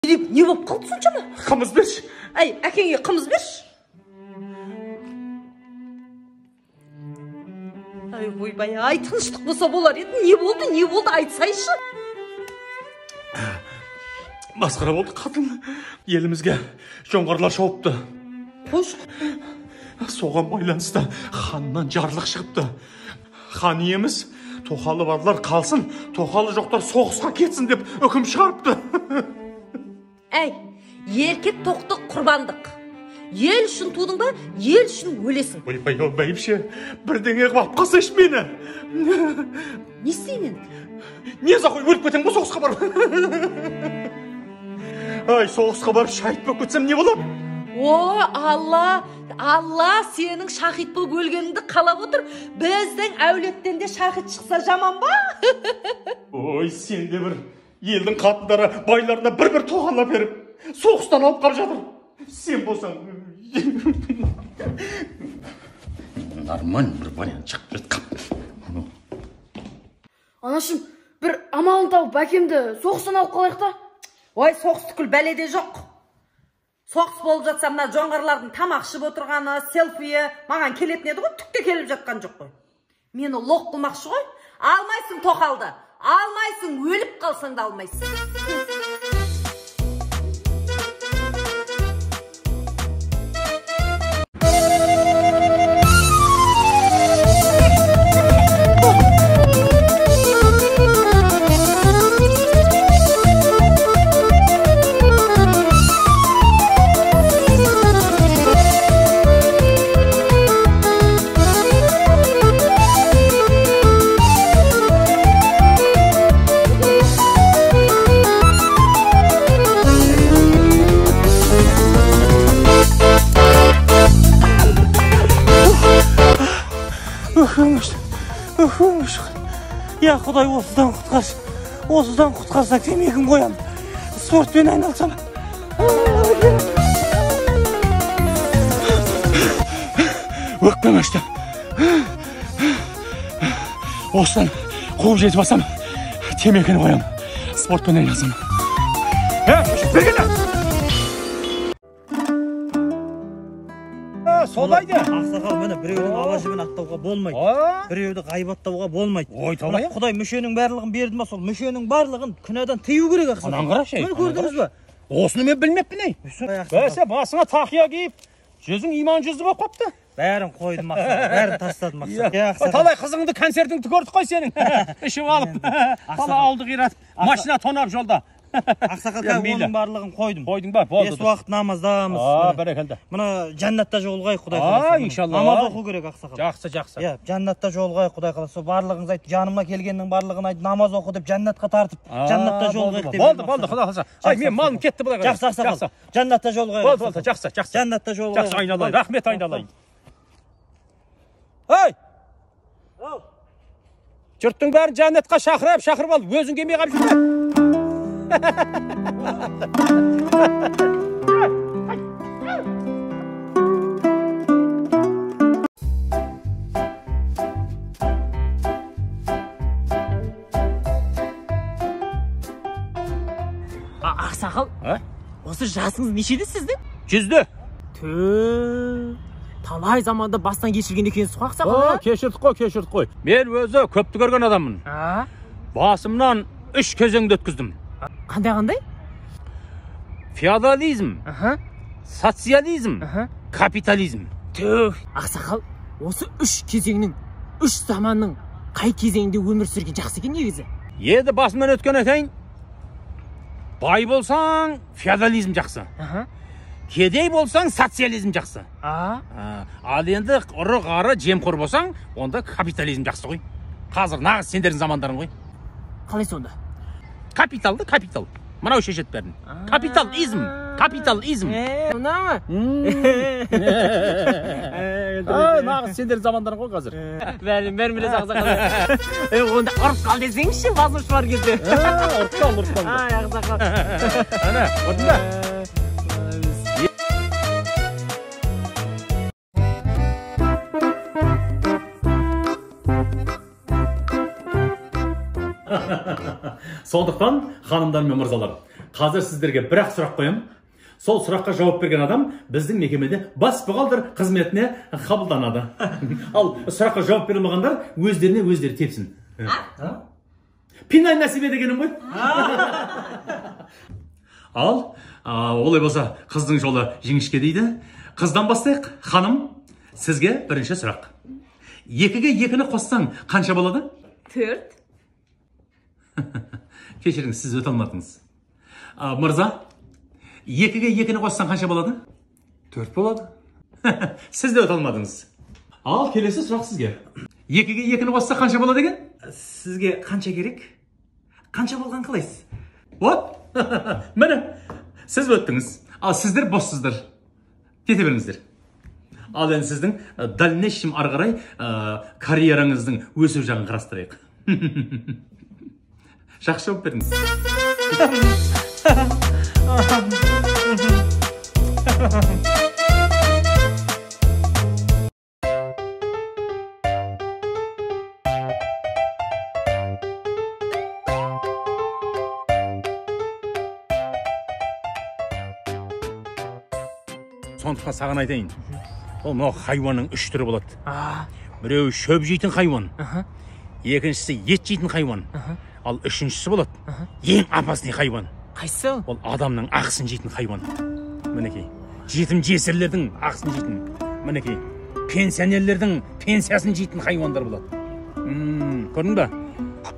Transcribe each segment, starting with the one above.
Не болып қалды соншама? Қымыз берші. Әй, әкеңе қымыз берші. Ай, ойбай, ай, тыныштық болса болар еді. Не болды, не болды, айтсайшы. Масқара болды, қатын. Елімізге жоңғарлар шауыпты. Қош. Соған байланысты ханнан жарлық шығыпты. Хан иеміз, тоқалы барлар қалсын, тоқалы жоқтар соғысқа кетсін деп үкім шығарыпты. Әй, еркек тоқтық құрбандық. Ел үшін тудың ба, ел үшін өлесің. Ойбай, ау, бәйбіше, бірдеңе қылып алып қалсайшы мені. Не істейін енді? Не зақой, өліп кетемін ғой соғысқа барып. Ай, соғысқа барып шахид болып кетсем не болады? О, Алла, Алла сенің шахид болып өлгеніңді қалап отыр. Біздің әулеттен де шахид шықса жаман ба? Ой, сен де бір елдің қатындары байларына бір-бір тоқал әперіп, соғыстан алып қалып жатыр. Сен болсаң нормальный бір вариант шығып жатқан. Анашым, бір амалын тауып әкемді соғыстан алып қалайық та. Ой, соғыс түгіл бәледе жоқ. Соғыс болып жатса, мына жоңғарлардың тамақ ішіп отырғаны, селфиі маған келетін еді ғой, түк те келіп жатқан жоқ қой. Мені лоқ қылмақшы ғой. Алмайсың тоқалды, алмайсың, өліп қалсаң да алмайсың. Я, Құдай, осыдан құтқаршы. Осыдан құтқарса, темекім қоямын. Спортпен айналсам. Өкпем өшті. Осыдан қуып жетіп алсам, темекіні қоямын. Спортпен айналсам. Бергені! Солайды. Ақсақал, міне біреудің ала жібін аттауға болмайды. Біреуді ғайбаттауға болмайды. Ой, талай. Құдай мүшенің барлығын берді ма, сол мүшенің барлығын күнәдан тыю керек, ақсақал. Анан қарашы. Міне көрдіңіз бе? Осыны мен білмеппін, ей. Бәсе, басыңа тақия киіп, жүзің иман жүзді болып қапты. Бәрін қойдым, ақсақал. Бәрін тастадым, ақсақал. Талай қызыңды концертіңді көрдік қой сенің. Ішіп алып, талай ауылды қиратып, машина тонап жолда. Ақсақал, оның барлығын қойдым. Қойдың ба? Болды. Бес уақыт намаздамыз. Бәрекелді. Мына жәннатта жолығайық, Құдай қаласа. Иншалла. Намаз оқу керек, ақсақал. Жақсы, жақсы. Иә, жәннатта жолығайық, Құдай қаласа. Барлығыңыз айт, жаныма келгеннің барлығын айт, намаз оқы деп жәннатқа тартып, жәннатта жолығайық деп. Болды, болды, Құдай қаласа. Ай, мен малым кетті былай қарай. Жақсы, ақсақал. Жәннатта жолығайық. Болды, болды, жақсы, жақсы. Жәннатта жолығайық. Жақсы, айналайын. Рахмет, айналайын. Ей! Жұрттың бәрін жәннатқа шақырып, шақырып алып, өзің келмей қалып жүрме. Ақсақал, осы жасыңыз нешеде сіздің? 100-де. Тө, талай заманда бастан кешірген екенсіз ғой, ақсақал. Кешірдік қой, кешірдік қой. Мен өзі көпті көрген адаммын. Басымнан 3 кезеңді өткіздім. Қандай қандай? Феодализм, социализм, капитализм. Түh, ақсақал, осы 3 кезеңнің, 3 заманның қай кезеңінде өмір сүрген жақсы екен негізі? Енді басымнан өткен айтайын. Бай болсаң, феодализм жақсы. Кедей болсаң, социализм жақсы. Ал енді ұры қары жемқор болсаң, онда капитализм жақсы ғой. Қазір нағыз сендердің замандарың ғой. Қалай сонда? Капиталды капитал. Мынау шешеді бәрін. Капитализм, капитализм. Мына ма? Нағыз сендердің замандарың ғой қазір. Бәрін бәрін білесіз, ақсақал. Онда ұрып қал десеңізші, басым шығар кезде. Ұрып қал, ұрып қал. Ай, ақсақал. Ана, көрдің бе? Сондықтан, ханымдар мен мырзалар, Қазір сіздерге бір-ақ сұрақ қоямын. Сол сұраққа жауап берген адам біздің мекемеде бас бухгалтер қызметіне қабылданады. Ал сұраққа жауап бере алмағандар өздеріне өздері тепсін. Пинай нәсібе дегенім ғой. Ал, олай болса, қыздың жолы жіңішке дейді. Қыздан бастайық. Ханым, сізге бірінші сұрақ. 2-ге 2-ні қоссаң қанша болады? 4. Кешіріңіз, сіз өте алмадыңыз. Мырза, 2-ге 2-ні қоссаң қанша болады? 4 болады. Сіз де өте алмадыңыз. Ал келесі сұрақ сізге. 2-ге 2-ні қосса қанша болады екен? Сізге қанша керек? Қанша болған қалайсыз? Вот. Міне, сіз өттіңіз. Ал сіздер боссыздар. Кете беріңіздер. Ал енді сіздің дальнейшем ары қарай карьераңыздың өсу жағын қарастырайық. Жақсы жауап бердіңіз. Сондықтан саған айтайын. Ол мынау хайуанның үш түрі болады. Біреуі шөп жейтін хайуан, екіншісі ет жейтін хайуан, ал үшіншісі болады ең опасный хайуан. Қайсысы? Ол адамның ақысын жейтін хайуан. Мінекей, жетім жесірлердің ақысын жейтін, мінекей, пенсионерлердің пенсиясын жейтін хайуандар болады. Көрдің ба?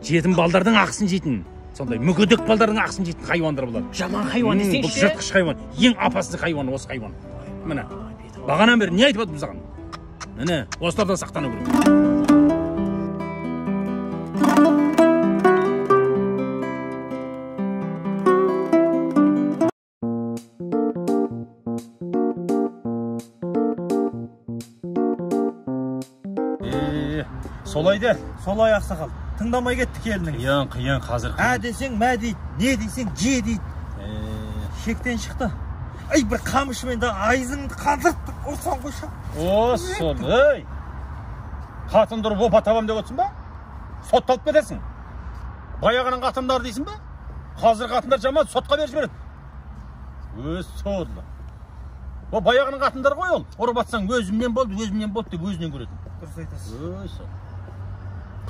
Жетім балдардың ақысын жейтін, сондай мүгедек балдардың ақысын жейтін хайуандар болады. Жаман хайуан десеңші. Бұл жыртқыш хайуан, ең опасный хайуан осы хайуан. Міне, бағанан бері не айтып жатырмын саған? Міне, осылардан сақтану керек. Солай де? Солай, ақсақал. Тыңдамай кетті келінің. Қиын, қиын, қазір қиын. Ә десең, мә дейді, не десең, же дейді. Шектен шықты. Ай, бір қамшымен да айызыңды қандырып ұрсаң қойшы. О, сол, ей! Қатынды ұрып опа табам деп отырсың ба? Сотталып кетесің. Баяғының қатындары дейсің ба? Қазір қатындар жаман, сотқа беріп жібереді. Өз сорлы. О, баяғының қатындары ғой ол. Ұрып атсаң өзімнен болды, өзімнен болды деп өзінен көретін. Дұрыс айтасыз. Өз сол.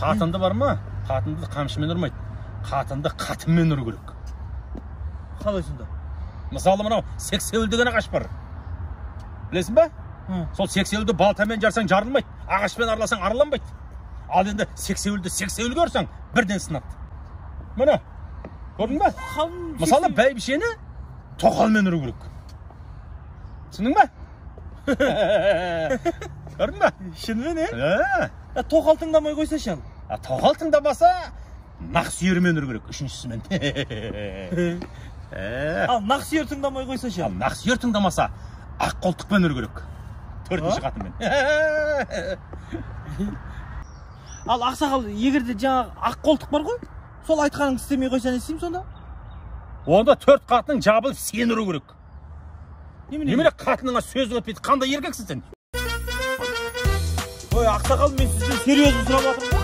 Қатынды бар ма? Қатынды қамшымен ұрмайды. Қатынды қатынмен ұру керек. Қалай сонда? Мысалы, мынау сексеуіл деген ағаш бар. Білесің ба? Сол сексеуілді балтамен жарсаң жарылмайды, ағашпен араласаң араланбайды. Ал енді сексеуілді сексеуілге ұрсаң бірден сынады. Міне, көрдің ба? Мысалы, бәйбішені тоқалмен ұру керек. Түсіндің ба? Көрдің ба? Шынымен, е? Тоқал тыңдамай қойса ше? Тоқал тыңдамаса, нақсүйермен ұру керек, үшіншісімен. Ал нақсүйер тыңдамай қойса ше? Ал нақсүйер тыңдамаса, ақ қолтықпен ұру керек. Төртінші қатынмен. Ал ақсақал, егер де жаңағы ақ қолтық бар ғой, сол айтқаныңды істемей қойса не істеймін сонда? Онда төрт қатының жабылып сені ұру керек. Немене қатыныңа сөз өтпейді, қандай еркексің сен? Ой, ақсақал, мен сізден серьезно сұрап жатырмын ғой.